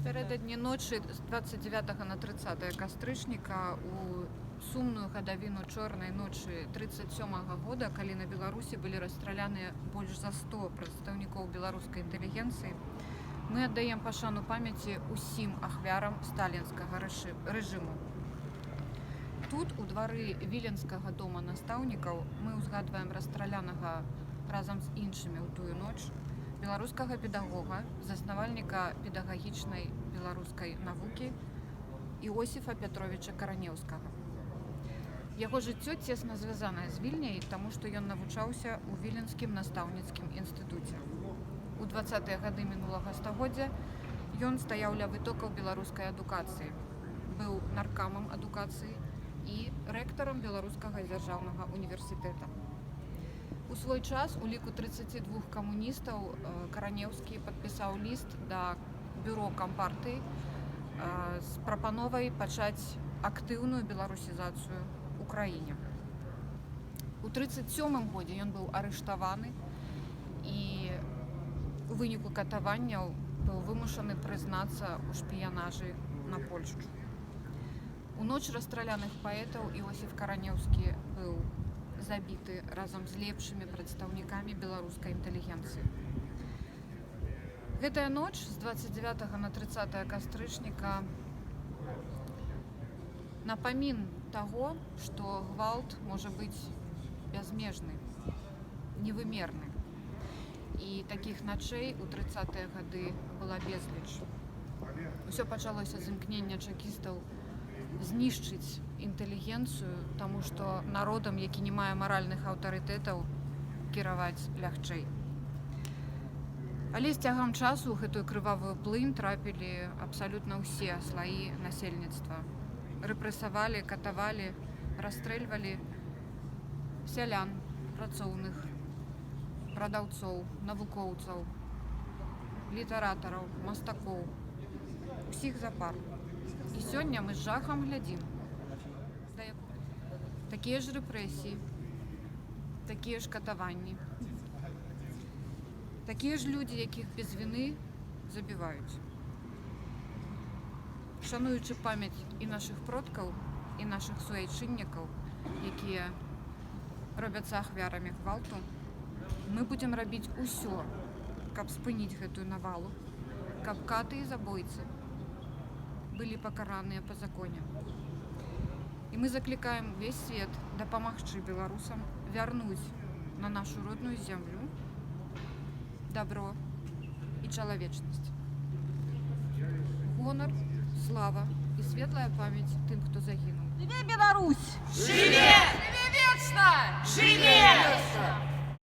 Напярэдадні ночы з 29 на 30 кастрычніка, у сумную гадавіну чорнай ночы 37 года, калі на Беларусі былі расстраляныя больш за 100 прадстаўнікоў беларускай інтэлігенцыі, мы аддаем пашану памяці ўсім ахвярам сталінскага рэжыму. Тут, у двары Віленскага дома настаўнікаў, мы ўзгадваем расстралянага разам з іншымі ў тую ноч беларускага педагога, заснавальніка педагагічнай беларускай навукі Іосіфа Пятровіча Каранеўскага. Яго жыццё цесна звязанае з Вільняй, таму што ён навучаўся ў Віленскім настаўніцкім інстытуце. У 20-е гады мінулага стагоддзя ён стаяў ля вытокаў беларускай адукацыі, быў наркамам адукацыі і рэктарам Беларускага дзяржаўнага універсітэта. У свой час у ліку 32 камуністаў Каранеўскі падпісаў ліст да бюро кампартыі з прапановай пачаць актыўную беларусізацыю ў краіне. У 37 годзе ён быў арыштаваны і у выніку катаванняў быў вымушаны прызнацца ў шпіянажы на Польшчу. У ноч расстраляных паэтаў Іосіф Каранеўскі быў забіты разам з лепшымі прадстаўнікамі беларускай інтэлігенцыі. Гэтая ноч з 29 на 30 кастрычніка — напамін таго, што гвалт можа быць бязмежны, невымерны. І такіх начэй у 30-е гады была безліч. Усё пачалося з імкнення чакістаў знішчыць інтэлігенцыю, таму што народам, які не мае маральных аўтарытэтаў, кіраваць лягчэй. Але з цягам часу ў гэтую крывавую плынь трапілі абсалютна ўсе слаі насельніцтва. Рэпрэсавалі, катавалі, расстрэльвалі сялян, працоўных, прадаўцоў, навукоўцаў, літаратараў, мастакоў, усіх запар. І сёння мы з жахам глядзім. Такія ж рэпрэсіі, такія ж катаванні, такія ж людзі, якіх без віны забіваюць. Шануючы памяць і нашых продкаў, і нашых суайчыннікаў, якія робяцца ахвярамі гвалту, мы будзем рабіць усё, каб спыніць гэтую навалу, каб каты і забойцы былі пакараныя па законе. І мы заклікаем увесь свет дапамагчы беларусам вярнуць на нашу родную зямлю дабро і чалавечнасць. Гонар, слава і светлая памяць тым, хто загінуў. Жыве Беларусь! Жыве! Жыве вечна! Жыве!